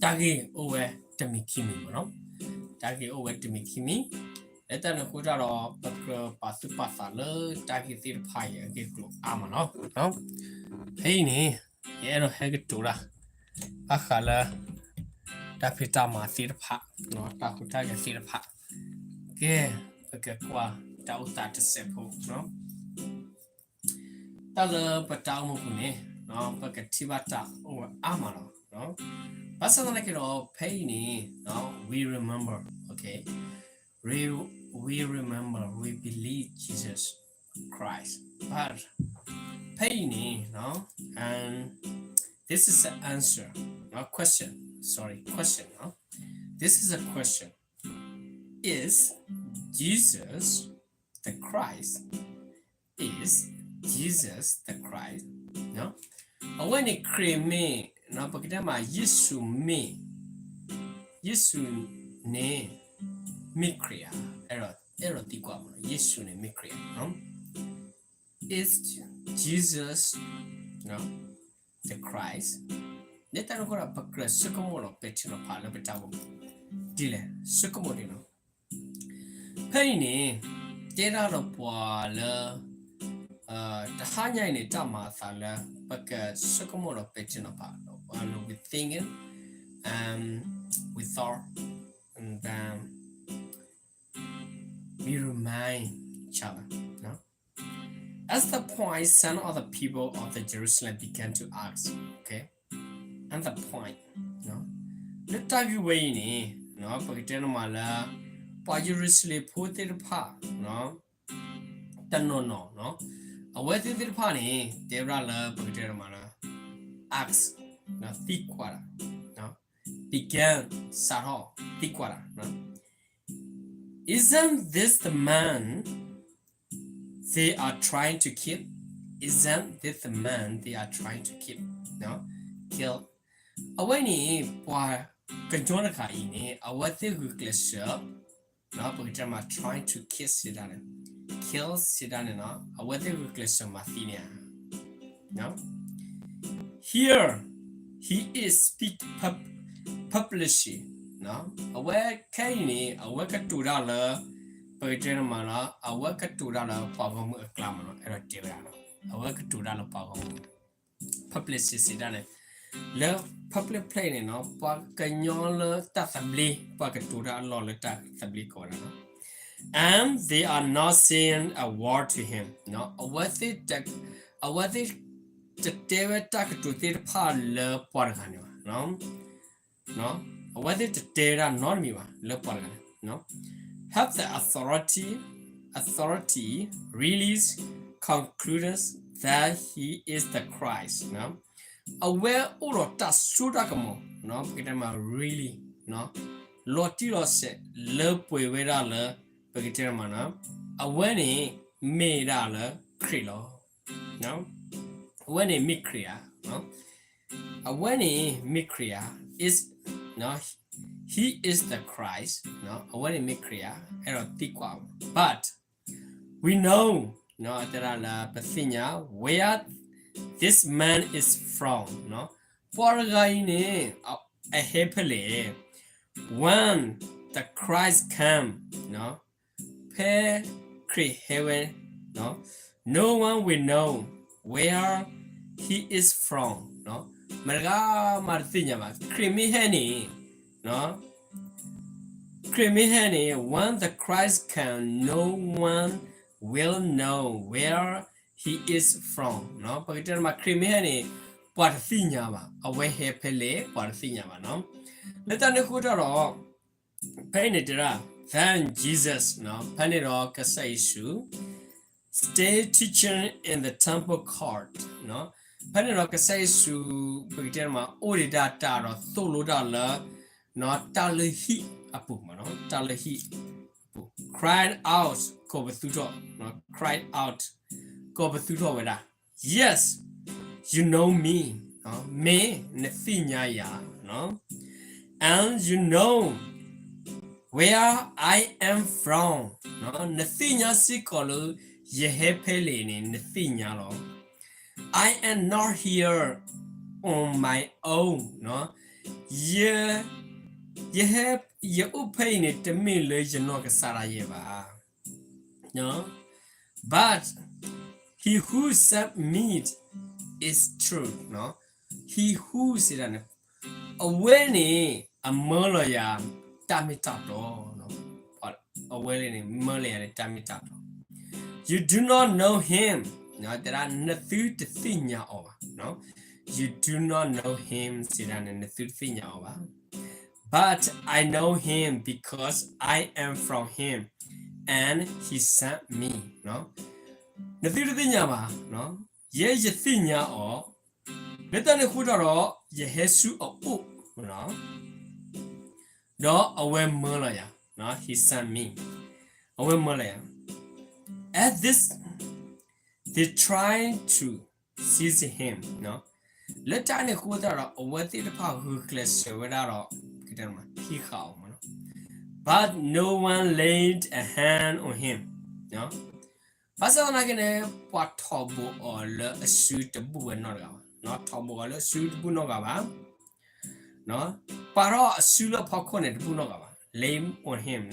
တၢ်ဂ့ၢ်အိၣ်ဝဲတမံၤခံမံၤမ့ၢ်နီၤ, တၢ်ဂ့ၢ်အိၣ်ဝဲတမံၤခံမံၤ, လၢတၢ်န့ၣ်အဃိတၢ်ဒီး ပကြၢးပာ်သူၣ်ပာ်သးလၢတၢ်ဂ့ၢ်သ့ၣ်တဖၣ်အံၤအဂ့ၢ်အကျိၤအါမးနီၤ. ဖဲအံၤန့ၣ် ယအဲၣ်ဒိးဟဲကတိၤတၢ် ဘၣ်ဃးလၢ တၢ်ဖံးတၢ်မၤသ့ၣ်တဖၣ်, တၢ်ဟူးတၢ်ဂဲၤသ့ၣ်တဖၣ်, ကဲ ပကကွၢ်တၢ်အိၣ်သးတစဲးဖိ တၢ်လၢပတၢ်အိၣ်မူပူၤန့ၣ် ပကထံၣ်ဘၣ်တၢ်အိၣ်ဝဲအါမးလီၤ. ဘၣ်ဆၣ်သနာ်က့ဒီး ဖဲအံၤန့ၣ် we remember, okay, we, we remember, we believe Jesus Christ, but ဖဲအံၤန့ၣ် and this is an answer, question, sorry, question, this is a question, is Jesus the Christ, is Jesus the Christ, အဝဲန့ၣ်ခရံာ်မ့ၢ်, ပကတဲမးယ့ၣ်ၡူးမ့ၢ်, ယ့ၣ်ၡူးန့ၣ် မ့ၢ်ခရံာ်ဧါ, အဲၣ်ဒိးသံကွၢ်မး ယ့ၣ်ၡူးန့ၣ်မ့ၢ်ခရံာ်ဧါ, is Jesus the Christ, လၢတၢ်န့ၣ်အဃိဒီး ပကြၢးဆိကမိၣ်ဒီးပဲာ်ထံနီၤဖးလၢပတၢ်အိၣ်မူ ဒ်လဲၣ် ဆိကမိၣ်ဒ်န့ၣ် ဖဲအံၤန့ၣ် တဲဒၣ်ဒီးပှၤလၢ တဟါညါအံၤန့ၣ် တၢ်မၤအသးလၢ ပကဆိကမိၣ်ဒီးပဲာ်ထံနီၤဖး we thinking, we thought, and then we remind each other, at the point some of the people of the Jerusalem began to ask, okay, at the point, လၢတၢ်ဂ့ၢ်ဝဲအံၤန့ၣ် ပကတဲန့ၣ်မးလၢ ပှၤယရူၤၡလ့ၣ်ဖိသ့ၣ်တဖၣ် တနီၤနီၤ အဝဲသ့ၣ်သ့ၣ်တဖၣ်န့ၣ် တဲဝဲဒၣ်လၢပကတဲန့ၣ်မးလၢ ask, သံကွၢ်တၢ်, began, စးထီၣ် သံကွၢ်တၢ်, isn't this the man they are trying to kill? Isn't this the man they are trying to kill? Kill. အဝဲန့ၣ် ပှၤကညီတဂၤအံၤန့ၣ် အဝဲသ့ၣ်ဂုာ်ကျဲးစၢး ပကတဲမး trying to kill စံးဒၣ်န့ၣ်, kill စံးဒၣ်န့ၣ် အဝဲသ့ၣ်ဂုာ်ကျဲးစၢးမၤသံန့ၣ်ဧါ. Here he is speak publicly, အဝဲခဲအံၤန့ၣ် အဝဲကတိၤတၢ်လၢ ပကတဲန့ၣ်မးလၢ အဝဲကတိၤတၢ်လၢပှၤဂီၢ်မုၢ်အကျါမးနီၤ, အဲၣ်ဒိးတဲဝဲဒၣ် အဝဲကတိၤတၢ်လၢပှၤဂီၢ်မုၢ် publicly စံးဒၣ်န့ၣ်, လၢ public place န့ၣ်နီၤ ပှၤကညီလၢတၢ်သဘျ့ ပှၤကတိၤတၢ်အလီၢ်လၢတၢ်သဘျ့ကိးဝဲဒၣ်လီၤ. And they are not saying a word to him, အဝဲသ့ၣ် အဝဲသ့ၣ်တတဲဝဲတၢ်ကတိၤသ့ၣ်တဖၣ်လၢပှၤတဂၤန့ၣ်ဘၣ်. အဝဲသ့ၣ်တတဲဝဲဒၣ်နီတမံၤဘၣ် လၢပှၤတဂၤန့ၣ် Have the authority, authority really concluded that he is the Christ? အဝဲအိၣ်ဒီးတၢ်စိတၢ်ကမီၤ ပကတဲမး really လီၤတံၢ်လီၤဆဲး လၢပှဲၤဝဲဒၣ်လၢ ပကတဲမး အဝဲန့ၣ်မ့ၢ်ဒၣ်လၢခရံာ်လီၤ. အဝဲန့ၣ်မ့ၢ်ခရံာ်ဧါ. အဝဲန့ၣ်မ့ၢ်ခရံာ်ဧါ. Is, he is the Christ, အဝဲန့ၣ်မ့ၢ်ခရံာ်ဧါ. အဲၣ်ဒိးသံကွၢ် but we know, တဲဒၣ်လၢပသ့ၣ်ညါ where this man is from, ပှၤတဂၤအံၤန့ၣ် အဟဲဖဲလဲၣ်. When the Christ came, ဖဲခရံာ်ဟဲဝဲ no one will know where he is from, မတဂၤမးတသ့ၣ်ညါဘၣ် ခရံာ်မ့ၢ်ဟဲန့ၣ် ခရံာ်မ့ၢ်ဟဲန့ၣ် when the Christ come, no one will know where he is from, ပကတဲမး ခရံာ်မ့ၢ်ဟဲန့ၣ် ပှၤတသ့ၣ်ညါဘၣ် အဝဲဟဲဖဲလဲၣ် ပှၤတသ့ၣ်ညါဘၣ်နီၤ. လၢတၢ်န့ၣ်အဃိတၢ်ဒီး ဖဲအံၤန့ၣ်တဲဒၣ် then Jesus, ဖဲန့ၣ်ဒီးကစၢ်ယ့ၣ်ၡူး stay teaching in the temple court, ဖဲန့ၣ်ဒီးကစၢ်ယ့ၣ်ၡူး ပကတဲမး အိၣ်ဒံးဒၣ်တၢ်ဒီးသိၣ်လိတၢ်လၢ တၢ်လၢဟံၣ်အပူၤမးနီၤ တၢ်လၢဟံၣ်အပူၤ cried out, ကိးပသူထီၣ် cried out, ကိးပသူထီၣ်ဝဲဒၣ် Yes, you know me, မ့ၢ်နသ့ၣ်ညါယၤ and you know where I am from, နသ့ၣ်ညါစ့ၢ်ကီးလၢ ယဟဲဖဲလဲၣ်န့ၣ် နသ့ၣ်ညါလီၤ. I am not here on my own, ယ, ယဟဲ, ယအိၣ်ဖဲအံၤန့ၣ် တမ့ၢ်လၢယနီၢ်ကစၢ်ဒၣ်ယဲဘၣ်. But he who sent me is true, he who စံးဒၣ်န့ၣ်, အဝဲန့ၣ် အမၢလီၤယၤ တၢ်မ့ၢ်တၢ်တီ, အဝဲန့ၣ် မၢလီၤယၤန့ၣ် တၢ်မ့ၢ်တၢ်တီ. You do not know him, တဲဒၣ် နသုတသ့ၣ်ညါအီၤဘၣ်. You do not know him စံးဒၣ်န့ၣ် နသုတသ့ၣ်ညါအီၤဘၣ်. But I know him because I am from him and he sent me. နသုတသ့ၣ်ညါဘၣ်, ယဲယသ့ၣ်ညါအီၤ, လၢတၢ်န့ၣ်အဃိတၢ်ဒီး ယဟဲဆူအအိၣ်, ဒီးအဝဲမၢလီၤယၤ, he sent me, အဝဲမၢလီၤယၤ. At this, they tried to seize him. လၢတၢ်န့ၣ်အဃိတၢ်ဒီး အဝဲသ့ၣ်တဖၣ်ဂုာ်ကျဲးစၢးဝဲဒၣ်ဒီး ကတဲမး ဟံးဃာ်အီၤမး, but no one laid a hand on him. ဘၣ်ဆၣ်သနာ်က့န့ၣ် ပှၤထီၣ်ဘိးအီၤလၢအစုတဘူၣ်ဝဲနီတဂၤဘၣ်, ထီၣ်ဘိးအီၤလၢအစုတဘူၣ်နီတဂၤဘၣ်, ပာ်ထီၣ်အစုလၢအဖီခိၣ်န့ၣ်တဘူၣ်နီတဂၤဘၣ်, lay on him,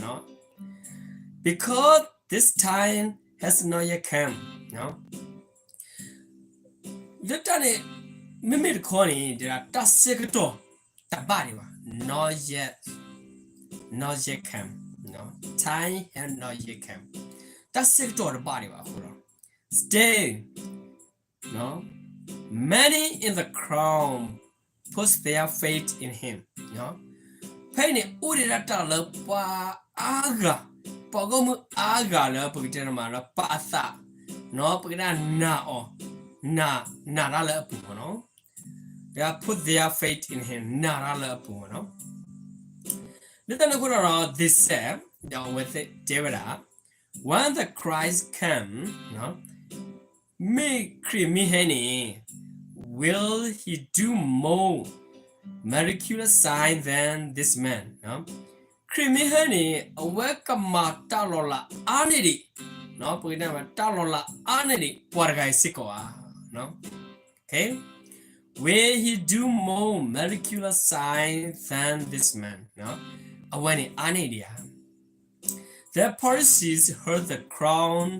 because this time has not yet come. လၢတၢ်န့ၣ် မ့မ့ၢ်တခီန့ၣ် တၢ်ဆၢကတီၢ်တဘၣ်ဒံးဘၣ်, not yet, not yet come, time has not yet come. တၢ်ဆၢကတီၢ်တဘၣ်ဒံးဘၣ်အဃိဒီး still, many in the crowd put their faith in him. ဖဲအံၤန့ၣ် အိၣ်ဒံးဒၣ်တၢ်လၢပှၤအါဂၤ, ပှၤဂီၢ်မုၢ်အါဂၤလၢပကတဲန့ၣ်မးလၢပာ်အသး, ပကတဲနာ်အီၤ, နာ်တၢ်လၢအပူၤမးနီၤ, put their faith in him, နာ်တၢ်လၢအပူၤမးနီၤ. လၢတၢ်န့ၣ်အဃိဒီး they said, ဒီးအဝဲသ့ၣ်တဲဝဲဒၣ်, when the Christ come, မ့ၢ်ခရံာ်မ့ၢ်ဟဲန့ၣ် will he do more miraculous sign than this man. ခရံာ်မ့ၢ်ဟဲန့ၣ် အဝဲကမၤတၢ်လီၤလးအါန့ၢ်ဒံး, ပကတဲမး တၢ်လီၤလးအါန့ၢ်ဒံး ပှၤတဂၤအံၤစ့ၢ်ကီးဧါ. Will he do more miraculous sign than this man? အဝဲန့ၣ်အါန့ၢ်ဒံးဧါ. The Pharisees heard the crowd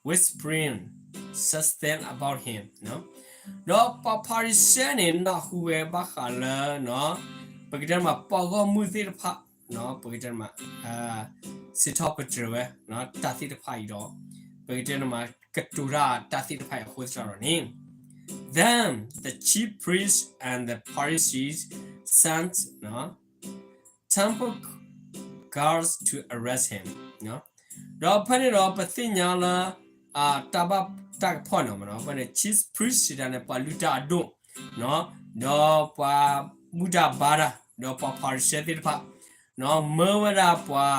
whispering such things about him. ဒီးပှၤဖၤရံၤၡဲန့ၣ် နၢ်ဟူဝဲဘၣ်ဃးလၢ ပကတဲမး ပှၤဂီၢ်မုၢ်သ့ၣ်တဖၣ်, ပကတဲမး စံးထီၣ်ပတြၢၤဝဲ တၢ်သ့ၣ်တဖၣ်အံၤဒီး ပကတဲမး ကတိၤတၢ်တၢ်သ့ၣ်တဖၣ်အံၤအဃိသတးဒီးန့ၣ်, then the chief priests and the Pharisees sent temple guards to arrest him. ဒီးဖဲန့ၣ်ဒီးပသ့ၣ်ညါလၢ တၢ်ဘၣ်တၢ်ကဖီၣ်န့ၣ်မးနီၤ, ဖဲန့ၣ် chief priest စံးဒၣ်န့ၣ် ပှၤလုၢ်တၢ်အဒိၣ်, ဒီးပှၤဘူၣ်တၢ်ဘါတၢ်, ဒီးပှၤဖၤရံၤၡဲသ့ၣ်တဖၣ်, မၢဝဲဒၣ်ပှၤ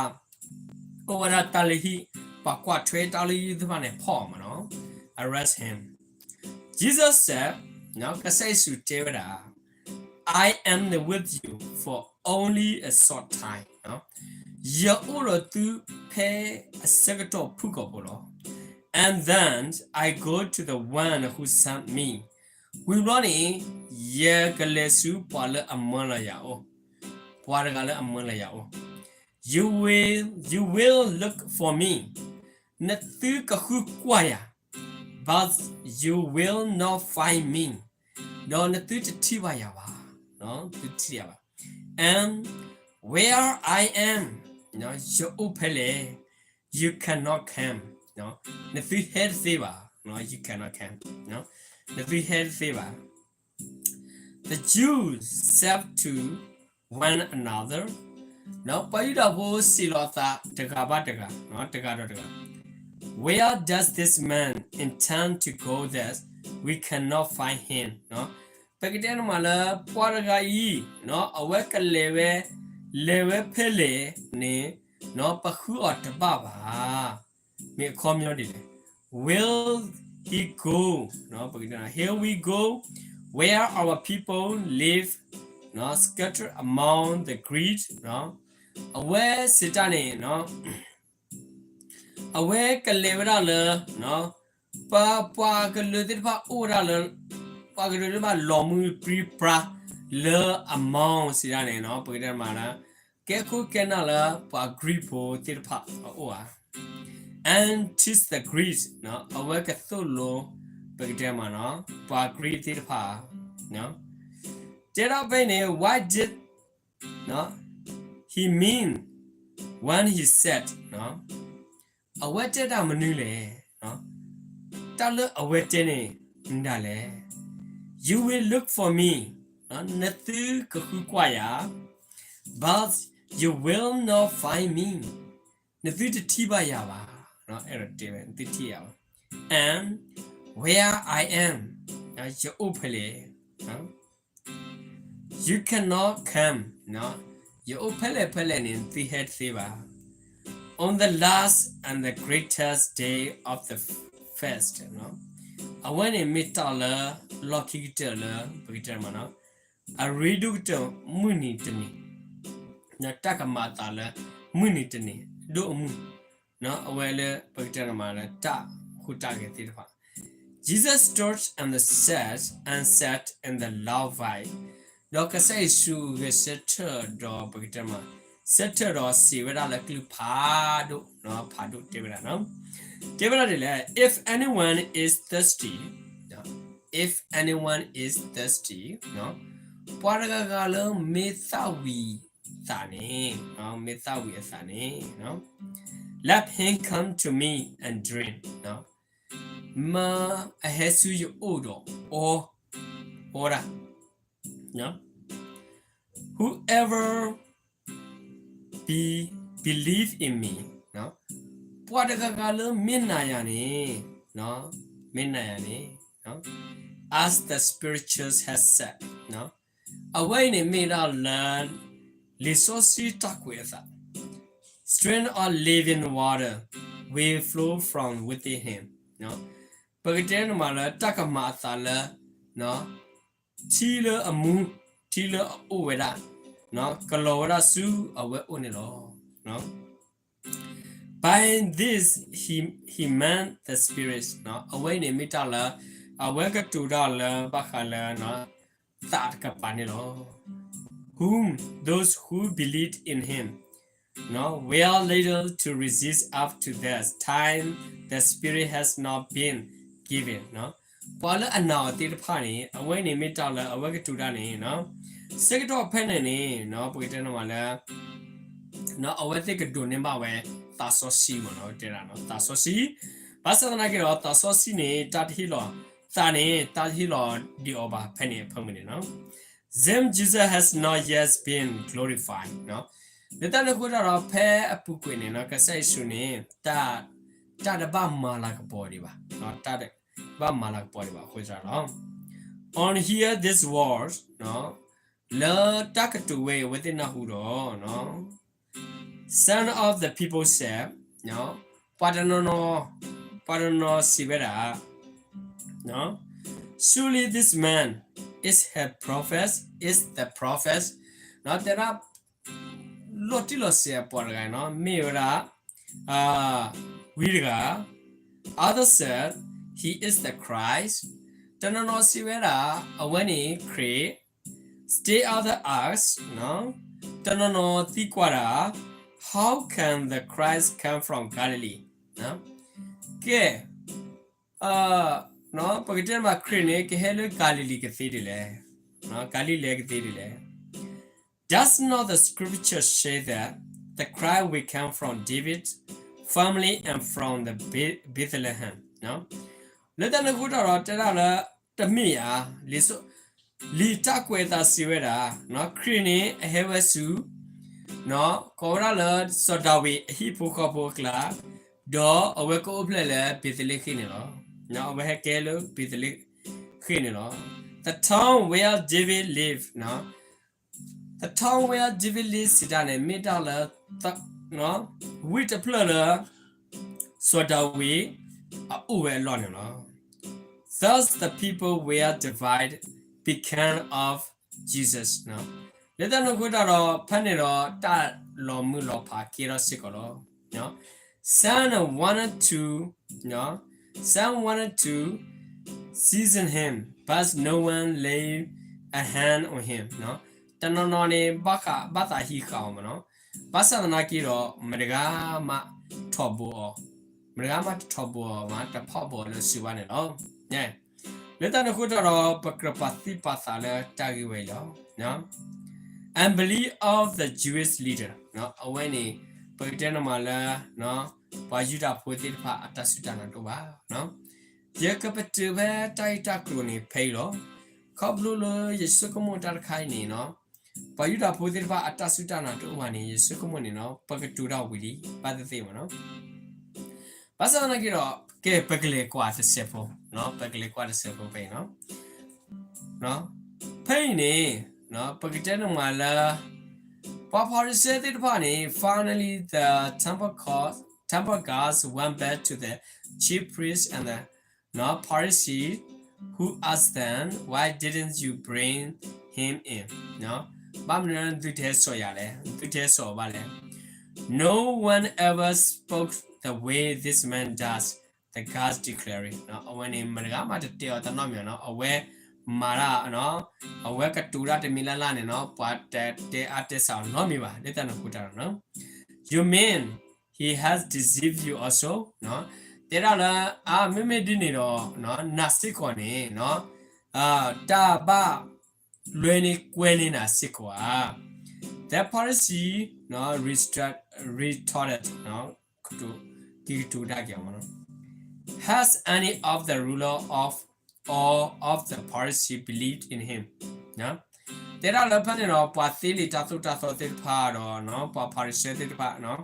အိၣ်ဝဲဒၣ်တၢ်လုၢ်ဟံၣ်, ပှၤကွၢ်ထွဲတၢ်လုၢ်ဟံၣ်သ့ၣ်တဖၣ်န့ၣ်ဖီၣ်အီၤမးနီၤ, arrest him. Jesus said, ကစၢ်ယ့ၣ်ၡူးတဲဝဲဒၣ်, I am with you for only a short time. ယအိၣ်ဒီးသုဖဲအဆၢကတီၢ်ဖုၣ်ကိာ်ဖိလီၤ. And then I go to the one who sent me. ဝံၤဘျီန့ၣ် ယကလဲၤဆူပှၤလၢအမၢလီၤယၤအအိၣ်, ပှၤတဂၤလၢအမၢလီၤယၤအအိၣ်. You will, you will look for me. နသုကဃုကွၢ်ယၤ, but you will not find me. ဒီးနသုတထံၣ်ဘၣ်ယၤဘၣ်, သုတထံၣ်ယၤဘၣ်. And where I am, ယအိၣ်ဖဲလဲၣ်, you cannot come. နသုဟဲတသ့ဘၣ်, you cannot come. နသုဟဲတသ့ဘၣ်. The Jews said to one another, ပှၤယူဒၤဖိစံးလီၤအသးတဂၤဘၣ်တဂၤ, တဂၤဒီးတဂၤ, Where does this man intend to go that we cannot find him? ပကတဲန့ၣ်မးလၢ ပှၤတဂၤအံၤ အဝဲကလဲၤဝဲ, လဲၤဝဲဖဲလဲၣ်န့ၣ် ပဃုအီၤတဘၣ်ဘၣ်. မ့ၢ်အခီပညီဒ်လဲၣ်. Will he go, ပကတဲ Here we go, where our people live, scattered among the Greeks. အဝဲစံးတၢ်န့ၣ် အဝဲကလဲၤဝဲဒၣ်လၢ ပှၤ, ပှၤကလုာ်သ့ၣ်တဖၣ်အိၣ်ဝဲဒၣ်လၢ ပှၤကလုာ်သ့ၣ်တဖၣ်လီၤမုၢ်ပြံပြါ လၢအ amount စံးဒၣ်န့ၣ်နီၤ ပကတဲမးလၢ ကဲခိၣ်ကဲနၢ်လၢပှၤ Greek ဖိသ့ၣ်တဖၣ်အအိၣ်ဧါ. And teach the Greeks နီၤ အဝဲကသိၣ်လိ ပကတဲမးနီၤ ပှၤ Greek သ့ၣ်တဖၣ်ဧါ. တဲဒၣ်ဖဲအံၤန့ၣ် what did he mean when he said နီၤ အဝဲတဲတၢ်မနုၤလဲၣ်. တၢ်လၢအဝဲတဲန့ၣ် မတၤလဲၣ်. You will look for me နီၤ နသုကဃုကွၢ်ယၤ but you will not find me နသုတထံၣ်ဘၣ်ယၤဘၣ်. အဲၣ်ဒိးတဲဝဲ နသုထံၣ်ယၤဘၣ်. And where I am ယအိၣ်ဖဲလဲၣ်. You cannot come နီၤ ယအိၣ်ဖဲလဲၣ်ဖဲလဲၣ်န့ၣ် နသုဟဲတသ့ဘၣ်. On the last and the greatest day of the feast နီၤ အဝဲန့ၣ်မ့ၢ်တၢ်လၢ လီၢ်ခံကတၢၢ်လၢ ပကတဲမးနီၤ အရ့ဒိၣ်ကတၢၢ်မုၢ်နံၤတနံၤ တၢ်ကမၤအသးလၢ မုၢ်နံၤတနံၤ ဒိၣ်အမုၢ် နီၤ အဝဲလၢ ပကတဲမးလၢ တၢ်ဟူးတၢ်ဂဲၤသ့ၣ်တဖၣ် Jesus stood and said, and said in the loud voice ဒီးကစၢ်ယ့ၣ်ၡူးဂဲၤဆၢထၢၣ်ဒီး ပကတဲမး ဆၢထၢၣ်ဒီးစံးဝဲဒၣ်လၢကလုၢ်ဖးဒိၣ် ဖးဒိၣ်တဲဝဲဒၣ်နီၤ တဲဝဲဒၣ်ဒ်လဲၣ် if anyone is thirsty, if anyone is thirsty ပှၤတဂၤဂၤလၢမ့ၢ်သၣ်ဝံၤသးန့ၣ် မ့ၢ်သၣ်ဝံၤအသးန့ၣ် let him come to me and drink မ့ၢ်အဟဲဆူယအိၣ်ဒီးအီ အီဒၣ် Whoever be, believe in me ပှၤတဂၤဂၤလၢမ့ၢ်နာ်ယၤန့ၣ် မ့ၢ်နာ်ယၤန့ၣ် as the scriptures has said အဝဲအံၤန့ၣ်မ့ၢ်ဒၣ်လၢ လံာ်စီဆှံတၢ်ကွဲးအသး stream of living water will flow from within him ပကတဲန့ၣ်မးလၢတၢ်ကမၤအသးလၢ ထံလၢအမူ ထံလၢအအိၣ်ဝဲဒၣ် ကလီၤဝဲဒၣ်ဆူအဝဲအိၣ်န့ၣ်လီၤ. By this he, he meant the Spirit အဝဲအံၤန့ၣ်မ့ၢ်တၢ်လၢ အဝဲကတိၤတၢ်လၢဘၣ်ဃးလၢ သးတကပၤန့ၣ်လီၤ. Whom those who believed in him were later to receive after that time the Spirit has not been given ပှၤလၢအနာ်အီၤသ့ၣ်တဖၣ်န့ၣ် အဝဲန့ၣ်မ့ၢ်တၢ်လၢအဝဲကတိၤတၢ်န့ၣ် ဆၢကတီၢ်ဖဲန့ၣ်န့ၣ် ပကတဲန့ၣ်မးလၢ အဝဲသ့ၣ်ကဒိးန့ၢ်ဘၣ်ဝဲ သးစီဆှံမ့ၢ်နီၤ တဲဒၣ်သးစီဆှံ ဘၣ်ဆၣ်သနာ်က့ဒီး သးစီဆှံန့ၣ် တၢ်တဟ့ၣ်လီၤ သးန့ၣ် တၢ်တဟ့ၣ်လီၤဒံးအီၤဘၣ်ဖဲန့ၣ်အဖၢမုၢ်န့ၣ်နီၤ Then Jesus has not yet been glorified လၢတၢ်န့ၣ်အဃိတၢ်ဒီး ဖဲအပူၤကွံာ်န့ၣ်နီၤ ကစၢ်ယ့ၣ်ၡူးန့ၣ် တၢ်တဘၣ်မၤလၤကပီၤဒံးဘၣ် တၢ်တဘၣ်မၤလၤကပီၤဒံးဘၣ်အဃိတၢ်လီၤ. On hear this word လၢတၢ်ကတိၤဝဲအံၤ အဝဲသ့ၣ်နၢ်ဟူဒီး Son of the people said ပှၤတနီၤနီၤ ပှၤတနီၤနီၤစံးဝဲဒၣ် Surely this man is a prophet, is the prophet တဲဒၣ် လီၤတံၢ်လီၤဆဲးအပှၤတဂၤနီၤ မ့ၢ်ဝဲဒၣ် ဝံတဂၤ Others said, He is the Christ တနီၤနီၤစံးဝဲဒၣ် အဝဲန့ၣ်ခရံာ် Still others ask တနီၤနီၤသံကွၢ်ဒၣ် How can the Christ come from Galilee ကဲ ပကတဲမးခရံာ်န့ၣ် ကဟဲလၢကၤလံၤလံၤကသ့ဒ်လဲၣ် ကၤလံၤလံၤကသ့ဒ်လဲၣ် Does not the scripture say that the Christ will come from David's family and from the Bethlehem လၢတၢ်န့ၣ်အဃိတၢ်ဒီး တဲဒၣ်လၢ တမ့ၢ်ဧါ လံာ်တၢ်ကွဲးအသးစံးဝဲဒၣ် ခရံာ်န့ၣ် အဟဲဝဲဆူ ကိးဝဲဒၣ်လၢစီၤဒၤဝံးအဟံၣ်ဖိဃီဖိအကျါ ဒီးအဝဲကအိၣ်ဖျဲၣ်လၢဘ့းသလ့ဃ့ၣ်န့ၣ်လီၤ. အဝဲဟဲကဲလၢဘ့းသလ့ဃ့ၣ်န့ၣ်လီၤ. The town where David lived, the town where David lived စံးတၢ်န့ၣ် မ့ၢ်တၢ်လၢ ဝ့ၢ်တဖျၢၣ်လၢ စီၤဒၤဝံးအအိၣ်ဝဲအလီၢ်န့ၣ်လီၤ. Thus the people were divided because of Jesus လၢတၢ်န့ၣ်အဃိတၢ်ဒီး ဖဲန့ၣ်ဒီး တၢ်လီၤမုၢ်လီၤဖးကဲထီၣ်စ့ၢ်ကီးလီၤ. Some wanted to, some wanted to seize him, but no one laid a hand on him, တနီၤနီၤန့ၣ် ဘၣ်ဃးဘၣ်သးဟံးဃာ်အီၤမ့ၢ်နီၤ, ဘၣ်ဆၣ်သနာ်က့ဒီး မတဂၤမးထီၣ်ဘိအီၤ, မတဂၤမးတထီၣ်ဘိအီၤမး တဖီၣ်ဘိအီၤလၢစုဘၣ်န့ၣ်လီၤ. လၢတၢ်န့ၣ်အဃိတၢ်ဒီး ပကြၢးပာ်သံပာ်သးလၢတၢ်ဂ့ၢ်ဝဲအံၤလီၤ. Unbelief of the Jewish leader, အဝဲန့ၣ် ပကတဲန့ၣ်မးလၢ ပှၤယူဒၤဖိသ့ၣ်တဖၣ်အတၢ်စူၢ်တၢ်နာ်တအိၣ်ဘၣ်. ယကပတုာ်ဖဲတၢ်ဂ့ၢ်တၢ်ကျိၤန့ၣ်ဖဲအံၤလီၤ. ခီဖျိလၢယဆိကမိၣ်တၢ်တခါအံၤန့ၣ်နီၤ, ပှၤယူဒၤဖိသ့ၣ်တဖၣ်အတၢ်စူၢ်တၢ်နာ်တအိၣ်ဘၣ်န့ၣ် ယဆိကမိၣ်န့ၣ်နီၤ ပကတိၤတၢ်ဝံၤလံ ဘၣ်သ့ၣ်သ့ၣ်မ့ၢ်နီၤ. ဘၣ်ဆၣ်သနာ်က့ဒီး ကဲ ပကလဲၤကွၢ်တစဲးဖိ, ပကလဲၤကွၢ်တစဲးဖိဖဲအံၤနီၤ. ဖဲအံၤန့ၣ် ပကတဲန့ၣ်မးလၢ ပှၤဖၤရံၤၡဲသ့ၣ်တဖၣ်န့ၣ် finally the temple guards, temple guards went back to the chief priests and the Pharisees, who asked them, why didn't you bring him in? ဘၣ်မနုၤသုတဟဲစိာ်ယၤလဲၣ်, သုတဟဲစိာ်အီၤဘၣ်လဲၣ်. No one ever spoke the way this man does, the guards declared. အဝဲန့ၣ် မတဂၤမးတတဲအီၤတၢ်နီတမံၤနီၤ, အဝဲမၤတၢ်, အဝဲကတိၤတၢ်တမံၤလၢ်လၢ်န့ၣ်နီၤ, ပှၤတတဲအါတဲစှၤအီၤနီတမံၤဘၣ်, လၢတၢ်န့ၣ်အဃိတၢ်ဒီး You mean he has deceived you also? တဲဒၣ်လၢ အါ မ့မ့ၢ်ဒ်န့ၣ်ဒီး နၤစ့ၢ်ကီးန့ၣ် တၢ်ဘၣ်လွဲန့ၢ်ကွဲန့ၢ်နၤစ့ၢ်ကီးဧါ. The Pharisee retorted, က့ၤကတိၤတၢ်က့ၤအီၤမ့ၢ်နီၤ, Has any of the ruler of all of the Pharisees believed in him? တဲဒၣ်လၢဖဲန့ၣ်ဒီး ပှၤသ့လံာ်တၢ်သိၣ်တၢ်သီသ့ၣ်တဖၣ်ဒီး ပှၤဖၤရံၤၡဲသ့ၣ်တဖၣ်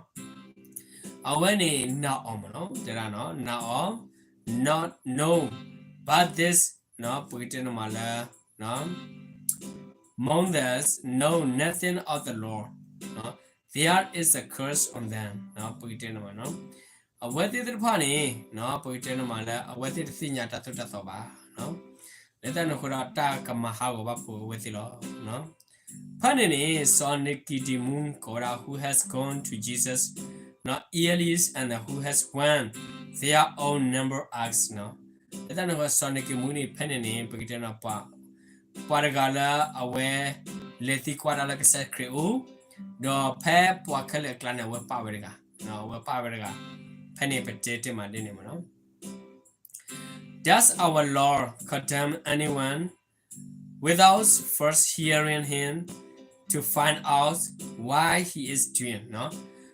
အဝဲန့ၣ်နာ်အီၤမ့ၢ်နီၤ, တဲဒၣ်နာ်အီၤ, not, no, but this, ပကတဲန့ၣ်မးလၢ Moses know nothing of the law, there is a curse on them. ပကတဲန့ၣ်မးနီၤ, အဝဲသ့ၣ်သ့ၣ်တဖၣ်န့ၣ် ပကတဲန့ၣ်မးလၢ အဝဲသ့ၣ်တသ့ၣ်ညါတၢ်သိၣ်တၢ်သီဘၣ်. လၢတၢ်န့ၣ်အဃိဒီး တၢ်ကမၤဟးဂီၤဘၣ်ဖိအဝဲသ့ၣ်လီၤ. ဖဲန့ၣ်န့ၣ် စီၤနံၤကံဒံမူ ကိးဝဲဒၣ် who has gone to Jesus yearly and who has won their own number asked. လၢတၢ်န့ၣ်အဃိ စီၤနံၤကံဒံမူန့ၣ် ဖဲန့ၣ်န့ၣ် ပကတဲန့ၣ် ပှၤတဂၤလၢအဝဲလဲၤသံကွၢ်တၢ်လၢကစၢ်ခရံာ်အအိၣ်, ဒီးဖဲပှၤခဲလၢာ်အကျါန့ၣ် အဝဲပာ်ဝဲတဂၤ, အဝဲပာ်ဝဲတဂၤ, ဖဲန့ၣ်ပတဲတ့ၢ်မးဒ်န့ၣ်မ့ၢ်နီၤ. Does our law condemn anyone without first hearing him to find out why he is doing?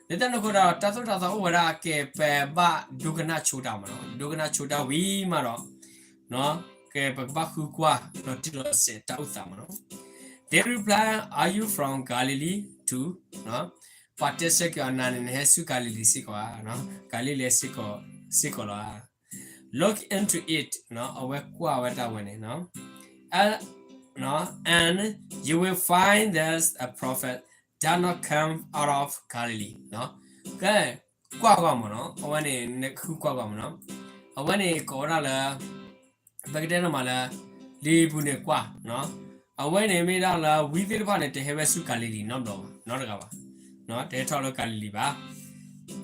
လၢတၢ်န့ၣ်အဃိဒီး တၢ်သိၣ်တၢ်သီအိၣ်ဝဲဒၣ်ကဲ ပဘၣ်ဒိကနၣ်ဆိတၢ်မ့ၢ်နီၤ, ဒိကနၣ်ဆိတၢ်ဝံၤမးဒီး ကဲ ပကဘၣ်ဃုကွၢ် ဒီးတံၢ်လီၤစဲးတၢ်အိၣ်သးမ့ၢ်နီၤ. They reply, are you from Galilee too? ပှၤတဲဆၢက့ၤအီၤ နၤန့ၣ် နဟဲဆူကၤလံၤလံၤစ့ၢ်ကီးဧါ, ကၤလံၤလံၤစ့ၢ်ကီးလီၤဧါ. Look into it, အဝဲကွၢ်ဝဲတၢ်ဝဲန့ၣ် and you will find that a prophet does not come out of Galilee. ကဲ ကွၢ်ကွၢ်မ့ၢ်နီၤ, အဝဲန့ၣ် နဃုကွၢ်ကွၢ်မ့ၢ်နီၤ, အဝဲန့ၣ်ကိးဝဲဒၣ်လၢ ပကတဲန့ၣ်မးလၢ လံာ်ပူၤန့ၣ်ကွၢ်, အဝဲန့ၣ်မ့ၢ်ဒၣ်လၢ ဝံသ့ၣ်တဖၣ်န့ၣ် တဟဲဝဲဆူကၤလံၤလံၤနီတဘျီဘၣ်, နီတဂၤဘၣ်, တဟဲထီၣ်လၢကၤလံၤလံၤဘၣ်.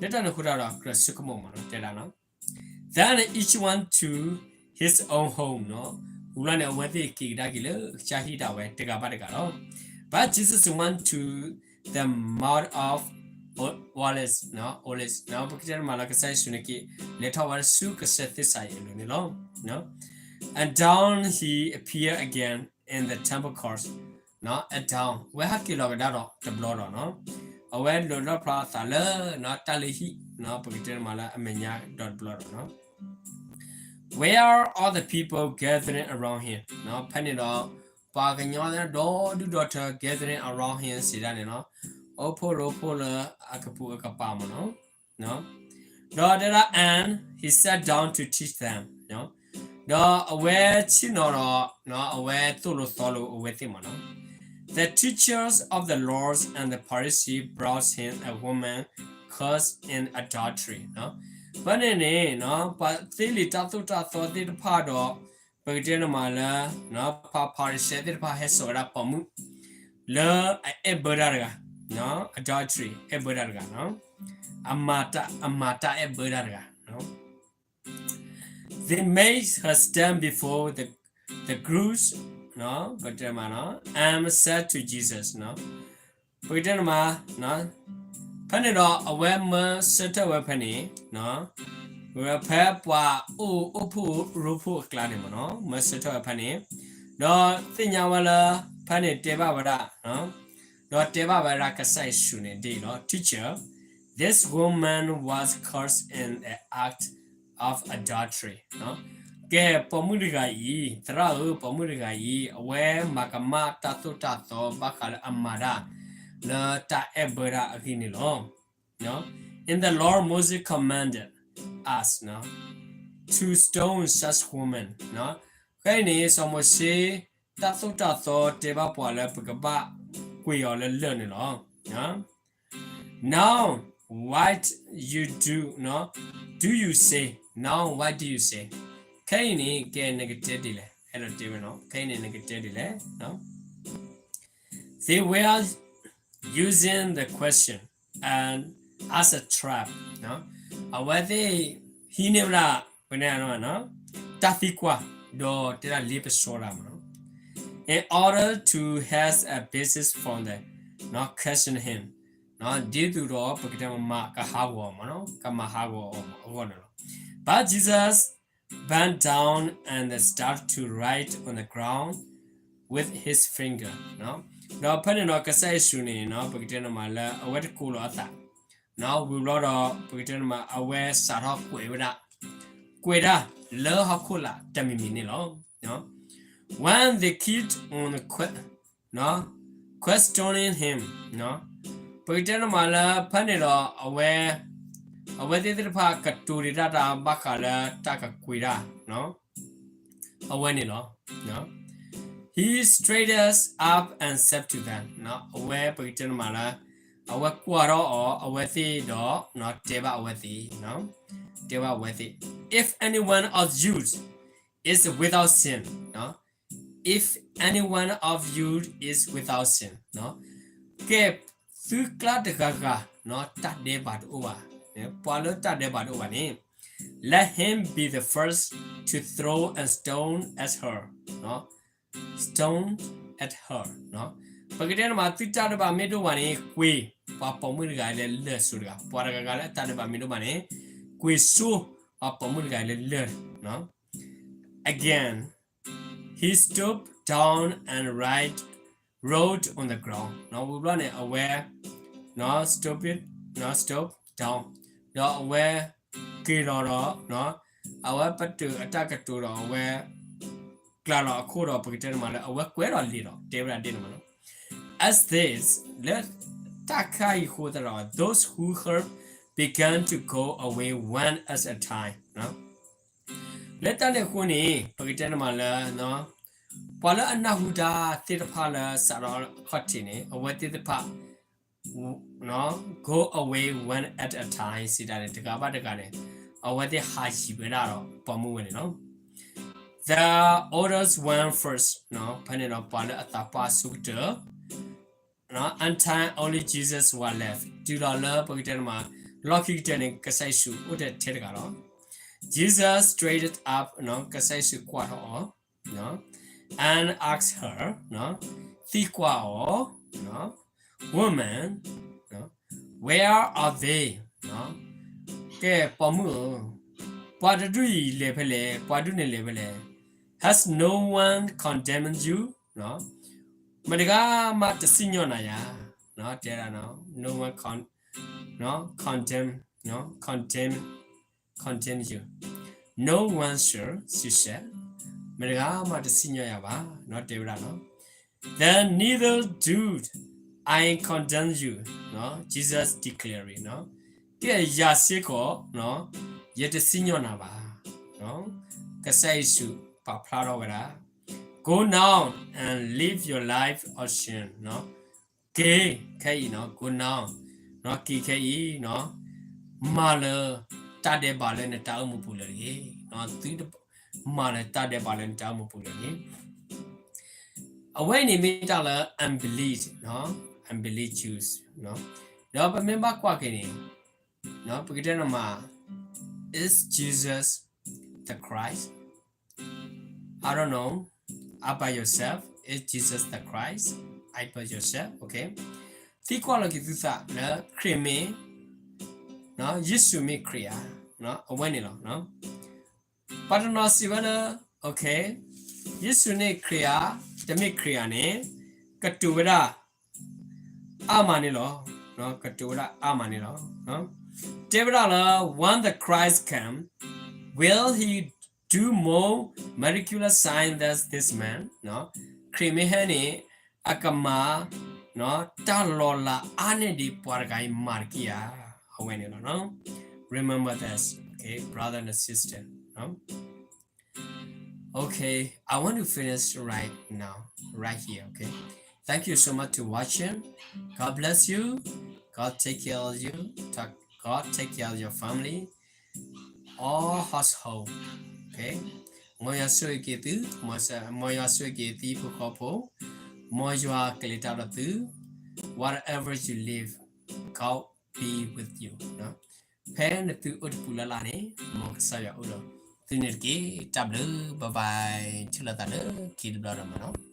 လၢတၢ်န့ၣ်အဃိတၢ်ဒီး ကြၢးဆိကမိၣ်မ့ၢ်နီၤ တဲဒၣ်နီၤ. Then each one to his own home, ဝံၤလီၤန့ၣ် အဝဲသ့ၣ်က့ၤကဒါက့ၤလၢကစၢ်ဟံၣ်ဒၣ်ဝဲ တဂၤဘၣ်တဂၤလီၤ. But Jesus went to the Mount of Olives, Olives, ပကတဲန့ၣ်မးလၢ ကစၢ်ယ့ၣ်ၡူးန့ၣ်က့ၤ လဲၤထီၣ်ဝဲဆူကစၢၢ်သ့ၣ်စၤယံးအလိၤန့ၣ်လီၤ. And down he appeared again in the temple courts, and down ဝဲဟဲက့ၤလီၤကဒါဒီးတဘျီဒီးနီၤ, အဝဲလီၤလီၣ်ဖျါအသးလၢ တၢ်လၢဟံၣ် ပကတဲန့ၣ်မးလၢအမဲာ်ညါဒီးတဘျီဒီးနီၤ. Where are the people gathering around him? ဖဲန့ၣ်ဒီး ပှၤကညီဒီဒူၣ်ဒီထၢ gathering around him စံးဒၣ်န့ၣ်နီၤ, အိၣ်ဖှိၣ်ရိဖှိၣ်လၢအကပူၤအကပၤမ့ၢ်နီၤ. ဒီးတဲဒၣ် and he sat down to teach them, ဒီးအဝဲဆ့ၣ်နီၤဒီး အဝဲသိၣ်လိသီလိအဝဲသ့ၣ်မ့ၢ်နီၤ. The teachers of the laws and the Pharisees brought him a woman caught in adultery. ဖဲန့ၣ်န့ၣ် ပှၤသ့လံာ်တၢ်သိၣ်တၢ်သီသ့ၣ်တဖၣ်ဒီး ပကတဲန့ၣ်မးလၢ ပှၤဖၤရံၤၡဲသ့ၣ်တဖၣ်ဟဲစိာ်ဝဲဒၣ်ပိာ်မုၣ် လၢအအဲၣ်ဘၢတၢ်တဂၤ, adultery အဲၣ်ဘၢတၢ်တဂၤ, အမၤတၢ်အဲၣ်ဘၢတၢ်တဂၤ They made her stand before the, the guards ပကတဲမးနီၤ and said to Jesus ပကတဲန့ၣ်မး ဖဲန့ၣ်ဒီးအဝဲမၢဆၢထၢၣ်ဝဲဖဲန့ၣ် ဖဲပှၤအိၣ်အိၣ်ဖှိၣ်ရိဖှိၣ်အကျါန့ၣ်မးနီၤ မၢဆၢထၢၣ်ဝဲဖဲန့ၣ် ဒီးသ့ၣ်ညါဝဲလၢ ဖဲန့ၣ်တဲဘၣ်ဝဲဒၣ် ဒီးတဲဘၣ်ဝဲဒၣ်ကစၢ်ယ့ၣ်ၡူးန့ၣ်ဒ်အံၤလီၤ Teacher, this woman was caught in the act of adultery. ကဲ ပိာ်မုၣ်တဂၤအံၤ သရၣ်ဧၢ ပိာ်မုၣ်တဂၤအံၤ အဝဲမၤကမၣ်တၢ်သိၣ်တၢ်သီဘၣ်ဃးလၢအမၤတၢ် လၢတၢ်အဲၣ်ဘၢတၢ်အဂ့ၢ်န့ၣ်လီၤ. And the Lord Moses commanded us to stone such women. ခဲအံၤန့ၣ် စီၤမိၤၡ့ တၢ်သိၣ်တၢ်သီတဲဘၣ်ပှၤလၢပကဘၣ်ကွံာ်အီၤလၢလၢၢ်န့ၣ်လီၤ. Now what you do, do you say? Now what do you say? ခဲအံၤန့ၣ် ကဲနကတဲဒ်လဲၣ် အဲၣ်ဒိးတဲဝဲနီၤ ခဲအံၤန့ၣ် နကတဲဒ်လဲၣ် They were using the question and as a trap. အဝဲသ့ၣ် ဟံးန့ၢ်ဝဲဒၣ် ပန့ၣ် တၢ်သံကွၢ် ဒီးတဲဒၣ်လ့ပစီတၢ်မးနီၤ in order to have a basis for the question him, ဒ်သိးဒီးပကတဲမး ကဟးဂီၤမးနီၤ ကမၤဟးဂီၤအီၤမးအဂီၢ်န့ၣ်လီၤ. But Jesus bent down and started to write on the ground with his finger. ဒီးဖဲန့ၣ်ဒီးကစၢ်ယ့ၣ်ၡူးန့ၣ် ပကတဲန့ၣ်မးလၢအဝဲတကိးလီၤအသး ဝံၤဘျီဒီး ပကတဲန့ၣ်မး အဝဲစးထီၣ်ကွဲးဝဲဒၣ် ကွဲးတၢ်လၢဟီၣ်ခိၣ်လာ်တမံၤမံၤန့ၣ်လီၤ. When they kept on questioning him, ပကတဲန့ၣ်မးလၢဖဲန့ၣ်ဒီး အဝဲ အဝဲသ့ၣ်သ့ၣ်တဖၣ်ကတိၤဒံးတၢ်တၢ်ဘၣ်ဃးလၢတၢ်ကကွံာ်တၢ် အဝဲန့ၣ်လီၤ. He straightened up and said to them, အဝဲပကတဲန့ၣ်မးလၢ အဝဲကွၢ်ထီၣ်အီၤ အဝဲသ့ၣ်ဒီး တဲဘၣ်အဝဲသ့ၣ် တဲဘၣ်အဝဲသ့ၣ် if any one of you is without sin, if any one of you is without sin, ကဲ သုကျါတဂၤဂၤ တၢ်ဒဲးဘးတအိၣ်ဘၣ်, ပှၤလၢတၢ်ဒဲးဘးတအိၣ်ဘၣ်န့ၣ် let him be the first to throw a stone at her, stone at her. ပကတဲန့ၣ်မး သုတၢ်ဒဲးဘးမ့ၢ်တအိၣ်ဘၣ်န့ၣ် ကွံာ်ပှၤပိာ်မုၣ်တဂၤလၢလၢၢ်စိၤတဂၤ, ပှၤတဂၤဂၤလၢအတၢ်ဒဲးဘးမ့ၢ်တအိၣ်ဘၣ်န့ၣ် ကွံာ်စိပှၤပိာ်မုၣ်တဂၤလၢလၢၢ် Again, he stooped down and write, wrote on the ground. ဝံၤဘျီန့ၣ် အဝဲ stoop, stoop down, ဒီးအဝဲက့ၤလီၤဒီး အဝဲပတုာ်အတၢ်ကတိၤဒီးအဝဲ ကျးလီၤအခိၣ်ဒီး ပကတဲန့ၣ်မးလၢ အဝဲကွဲးဒီးလံာ်ဒီး တဲဝဲဒၣ်ဒ်န့ၣ်မးနီၤ. At this, လၢတၢ်ခါအံၤအဃိသတးဒီး those who heard began to go away one at a time. လၢတၢ်န့ၣ်အဃိန့ၣ် ပကတဲန့ၣ်မးလၢ ပှၤလၢအနၢ်ဟူတၢ်သ့ၣ်တဖၣ်လၢစးထီၣ်အခီၣ်ထံးန့ၣ် အဝဲသ့ၣ်တဖၣ် go away one at a time စံးတၢ်န့ၣ် တဂၤဘၣ်တဂၤန့ၣ် အဝဲသ့ၣ်ဟးယံၤဝဲဒၣ်ဒီးပိာ်မုၣ်ဝဲန့ၣ်လီၤ. The oldest went first, ဖဲန့ၣ်ဒီးပှၤလၢအသးပှၢ်အဆိကတၢၢ် until only Jesus was left, တုၤဒီးလၢပကတဲန့ၣ်မး လီၢ်ခံကတၢၢ်န့ၣ် ကစၢ်ယ့ၣ်ၡူးအိၣ်ထဲထဲတဂၤလီၤ. Jesus straightened up, ကစၢ်ယ့ၣ်ၡူးကွၢ်ထီၣ်အီၤ and asked her, သံကွၢ်အီၤ Woman, where are they? ကဲ ပိာ်မုၣ်ဧၢ, ပှၤတဒူၣ်အံၤလဲၤဖဲလဲၣ်, ပှၤဒူၣ်န့ၣ်လဲၤဖဲလဲၣ်. Has no one condemned you? မတဂၤမးတစံၣ်ညီၣ်နၤယၤ, တဲဒၣ် no one con, condemn, condemn, condemn you. No one, sir, she said. မတဂၤမးတစံၣ်ညီၣ်ယၤဘၣ်, တဲဝဲဒၣ်လီၤ. Then neither do I condemn you, Jesus declared. ကဲ ယၤစ့ၢ်ကီး ယတစံၣ်ညီၣ်နၤဘၣ်, ကစၢ်ယ့ၣ်ၡူးပာ်ဖျါထီၣ်ဝဲဒၣ် Go now and live your life of sin. က့ၤခဲအံၤနီၤ, go now, က့ၤခဲအံၤနီၤ, မၤလၢတၢ်ဒဲးဘးလၢနတၢ်အိၣ်မူပူၤလၢာ်တဂ့ၤ, သုမၤလၢတၢ်ဒဲးဘးလၢနတၢ်အိၣ်မူပူၤလၢာ်တဂ့ၤ. အဝဲအံၤန့ၣ်မ့ၢ်တၢ်လၢ unbelief, unbelief Jews. ဒီးပမ့ၢ်ဘၣ်ကွၢ်က့ၤန့ၣ် ပကတဲန့ၣ်မး is Jesus the Christ? I don't know. about yourself is Jesus the Christ, about yourself, okay. သံကွၢ်လီၤက့ၤသုသးလၢခရံာ်မ့ၢ်, ယ့ၣ်ၡူးမ့ၢ်ခရံာ်ဧါ, အဝဲန့ၣ်လီၤ. ပှၤတနီၤစံးဝဲလၢ, okay, ယ့ၣ်ၡူးန့ၣ်ခရံာ်ဧါ, တမ့ၢ်ခရံာ်ဧါန့ၣ်, ကတိၤဝဲဒၣ် အါမးန့ၣ်လီၤ. ကတိၤဝဲဒၣ်အါမးန့ၣ်လီၤ. တဲဝဲဒၣ်လၢ when the Christ come, will he do more miraculous sign than this man? ခရံာ်မ့ၢ်ဟဲန့ၣ် အကမၤ တၢ်လီၤလးအါန့ၢ်ဒံးပှၤတဂၤအံၤမၤတက့ၢ်ဧါ. အဝဲန့ၣ်လီၤ. Remember this, okay, brother and sister. Okay, I want to finish right now, right here, okay? Thank you so much to watching. God bless you. God take care of you. God take care of your family. All household, okay? မ်ယွၤဆိၣ်ဂ့ၤက့ၤသု, မ်ယွၤဆိၣ်ဂ့ၤက့ၤသံဖိဃီဖိ, မ်ယွၤကလဲၤတၢ်ဒီးသု, whatever you live, God be with you. ဖဲနသုအိၣ်တပူၤလၢ်လၢ်န့ၣ်, မ်ကစၢ်ယွၤအိၣ်ဒီးသုန့ၣ်တက့ၢ်. တၢ်ဘျုး, bye bye, ထံၣ်လိာ်သးလၢခံတဘျီဒီးမးနီၤ.